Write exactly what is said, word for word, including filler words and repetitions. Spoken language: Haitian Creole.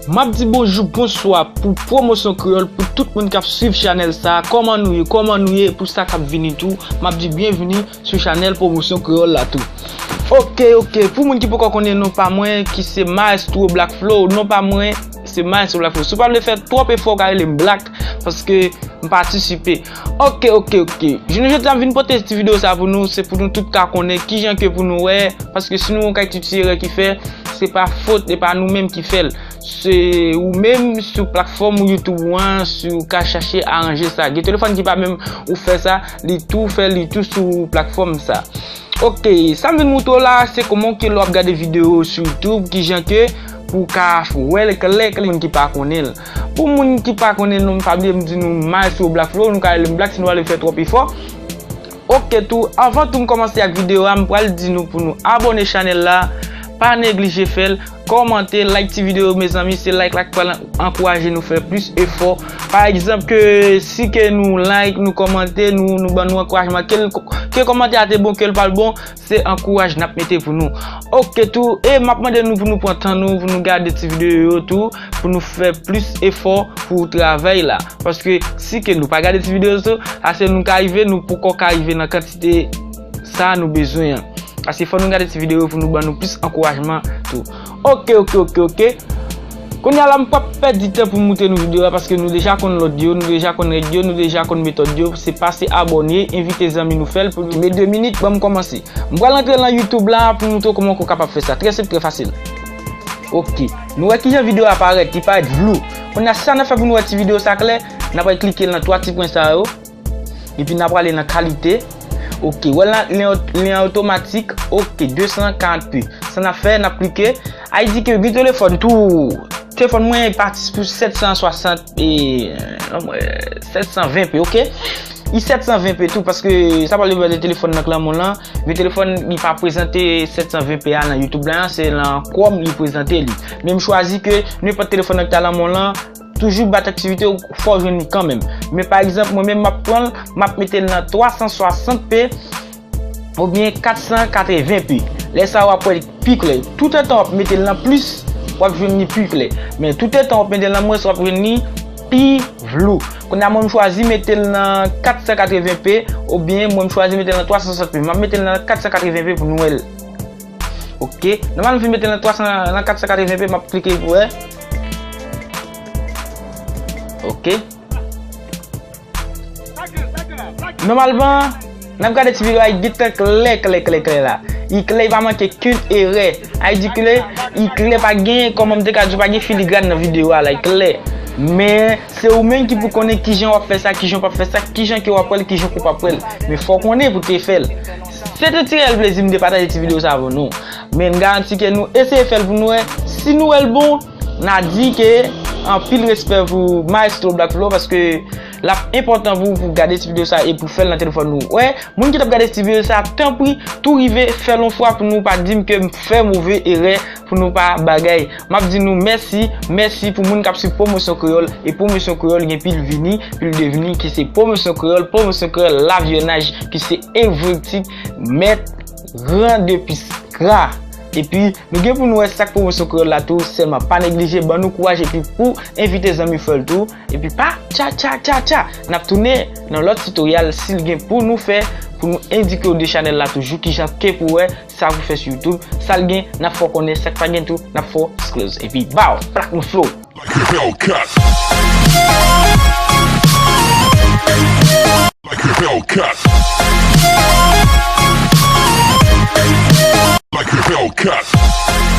M ap di bonjou, bonswa pou Pwomosyon Kreyòl, pou tout moun k ap swiv chanèl sa a. Kòman nou ye? Kòman nou ye? Pou sa k ap vini tou, m ap di byenvini sou chanèl Pwomosyon Kreyòl la tou. Oke, oke. Pou moun ki poko konnen non pa mwen, ki se Maestro Black Flow, non pa mwen, se Maestro Black Flow. Si w pa vle fè twòp efò, w ka rele m Black, paske m patisipe. Oke, oke, oke. Jounen jodi a, m vin pote ti videyo sa pou nou, se pou nou tout ka konnen kijan ke pou nou wè, paske si nou wè yon kay ti, ti erè ki fè, se pa fòt, e pa nou menm ki fè l. Se ou menm sou platfòm ou YouTube ou an, si w ka chache aranje sa. Gen telefòn ki pa menm ou fè sa, li tou fè, li tou sou platfòm sa. Oke, sa m vin montre w la, se kòman ke lè w ap gade videyo sou YouTube, kijan ke pou w ka wè l klè, klè, moun ki pa konnen l. Pou moun ki pa konnen non m, pa bliye m di nou Maestro Black Flow, nou ka rele m Black si nou pa vle fè twòp efò. Oke tou, anvan tou m kòmanse ak videyo a, m pral di nou pou nou abòne chanèl la, pa neglije fè l, kòmante, like ti videyo, mezanmi, se like la k pral ankouraje nou fè plis efò. Pa egzanp, ke si ke nou like, nou kòmante, nou, nou ban nou ankourajman, ke l, ke kòmantè a te bon, ke l pa t bon, se ankouraj n ap mete pou nou. Oke tou, e m ap mande nou pou nou pran tan nou, pou nou gade ti videyo yo tou, pou nou fè plis efò pou travay la. Paske si ke nou pa gade ti videyo yo tou, ase nou ka rive, nou poko ka rive nan kantite sa nou bezwen an. Ase fò nou gade ti videyo pou nou ban nou plis ankourajman tou. Oke, oke, oke, oke. Kounye a la, m p ap pèdi tan pou m montre nou videyo a, paske nou deja konn lòd yo, nou deja konn règ yo, nou deja konn metòd yo. Se pase abòne, envite zanmi nou fè l pou nou. Men de minit, ban m kòmanse. M pral antre nan YouTube la pou m montre w kòman w kapab fè sa. Trè senp, trè fasil. Oke. Nou wè kijan videyo a parèt, li parèt vlou. Kounye a, sa n ap fè pou nou wè ti videyo sa klè, n ap al klike nan twa ti pwen sa yo. Epi n ap prale nan kalite. Oke, wè la, li an, li an otomatik. Oke, de san karant p. Sa n ap fè, n ap klike. A di ke gen telefòn tou. Telefòn mwen pati pou sèt san swasant e, sèt san ven p, oke? Li sèt san ven p tou, paske sa pral depann de telefòn nan k lan mwen lan. Men telefòn, li pa prezante sèt san ven p a nan YouTube la, se nan Chrome li prezante li. Men m chwazi ke nenpòt telefòn nan k ta lan mwen lan, toujou bat aktivite w, fò w jwenn li kanmenm. Men pa egzanp, mwen menm m ap pran l, m ap mete l nan twa san swasant p oubyen kat san katreven p. Lè sa a w ap wè l pi klè. Toutotan w ap mete l nan plis, w ap jwenn li pi klè. Men toutotan w ap mete l nan mwens, w ap jwenn li pi vlou. Kounye a mwen m chwazi mete l nan kat san katreven p oubyen mwen m chwazi mete l nan twa san swasant p. M ap mete l nan kat san katreven p pou nou wè l. Oke. Nòmalman m fin mete l nan twa san, nan kat san katreven p, m ap klike pou wè. Oke. Nòmalman, n ap gade ti videyo a, li gentan klè, klè, klè, klè la. Li klè, li pa manke kenn erè. A di klè, li klè, pa gen, kòman m te ka di w, pa gen filigran nan videyo a la, li klè. Men, se ou menm ki pou konnen kijan w ap fè sa, kijan w p ap fè sa, kijan ke w ap wè l, kijan ke w p ap wè l. Men fò w konnen pou w te fè l. Se te ti reyèl plezi m te pataje ti videyo sa avè nou. Men m garanti ke nou eseye fè l pou nou wè. Si nou wè l bon, n a di ke anpil respè pou Maestro Black Flow, paske l ap enpòtan pou w pou w gade ti videyo sa e pou w fè l nan telefòn ou. Wè, moun ki t ap gade ti videyo sa, tanpri, tou rive fè l yon fwa pou nou pa di m ke m fè move erè, pou nou pa bagay. M ap di nou mèsi, mèsi pou moun k ap swiv Pwomosyon Kreyòl, e Pwomosyon Kreyòl gen pil vini, pil devni, ki se Pwomosyon Kreyòl, Pwomosyon Kreyòl Lavyonaj, ki se Evritik, mèt gran de pis gra. Epi, nou gen pou nou wè sak Pwomosyon Kreyòl la tou, sèlman pa neglije, ban nou kouraj, epi pou envite zanmi fè l tou, epi pa tcha, tcha, tcha, tcha. N ap tounen nan lòt tutorial, si l gen pou nou fè, pou nou endike w de chanèl la toujou, kijan ke pou wè, sa pou fè sou YouTube, sa l gen, n ap fè w konnen, sa k pa gen tou, n ap fè w disclose. Epi, baw, plak nou flow. Like a Hellcat. Like a Hellcat. Like a Hellcat.